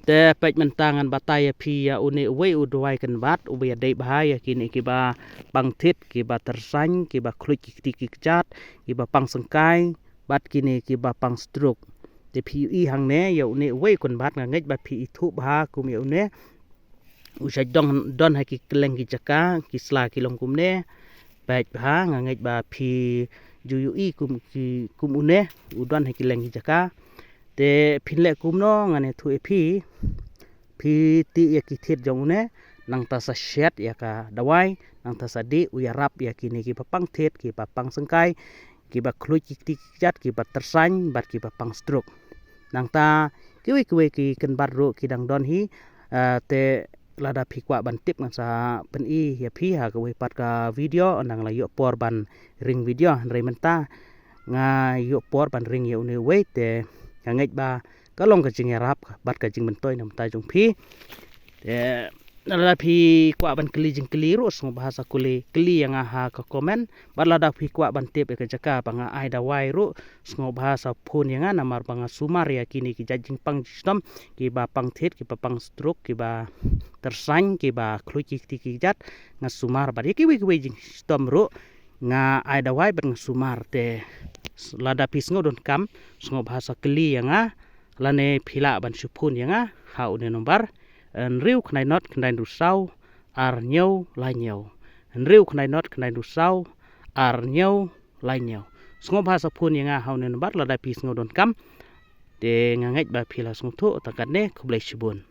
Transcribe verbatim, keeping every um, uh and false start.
Te peit mynta ngan batai ïa phi ïa une uwei u dawai kynbat uba ïadei bha ïa kine kiba pang thied, kiba tyrsain, kiba khluit ki kti ki kjat, kiba pang syngkai, bad kine kiba pang stroke. Te phi ïohi hangne ïa une uwei u kynbat, nga ngeit ba phi ithuh bha kum ïa une. U shait don, don ha ki kylleng ki jaka, ki sla ki long kumne. Peit bha, nga ngeit ba phi ju ïohi kum ki, kum une, u don ha ki kylleng ki jaka. Te phin leh kumno, ngan ïathuh ïa phi. Phi tih ïa ki thied jong une, nangta sa shet ïa ka dawai, nangta sa dih u ïarap ïa kine kiba pang thied, kiba pang syngkai, kiba khluit ki kti ki kjat, kiba tyrsain, bad kiba pang stroke. Nangta kiwei kiwei ki kynbat ruh ki dang don hi, eh, te lada phi kwah ban tip ngan sa pyni ïa phi ha kawei pat ka video, nang la ïoh por ban ring video, hynrei mynta nga ïoh por ban ring ïa une uwei, te nga ngeit ba ka long ka jingïarap bad ka jingmyntoi na bynta jong phi. Te lada phi kwah ban kylli jingkylli ruh, sngewbha sa kylli, kylli ïa nga ha ka comment. Bad lada phi kwah ban tip ïa ka jaka ba nga ai dawai ruh, sngewbha sa phone ïa nga, namar ba nga sumar ïa kine ki jait jingpang jingshitom, kiba pang thied, kiba pang stroke, kiba tyrsain, kiba khluit ki kti ki kjat, nga sumar. Bad ïa kiwei kiwei jingshitom ruh nga ai dawai bad nga sumar. Te lada phi sngew donkam, sngewbha sa kylli ïa nga, lane phi lah ban shu phone ïa nga ha une number, hynriew khyndai not khyndai hynriew saw ar hynñiew lai hynñiew. Hynriew khyndai not khyndai hynriew saw ar hynñiew lai hynñiew. Sngewbha sa phone ïa nga ha une number lada phi sngew donkam. Te nga ngeit ba phi la sngewthuh tang katne, khublei shibun.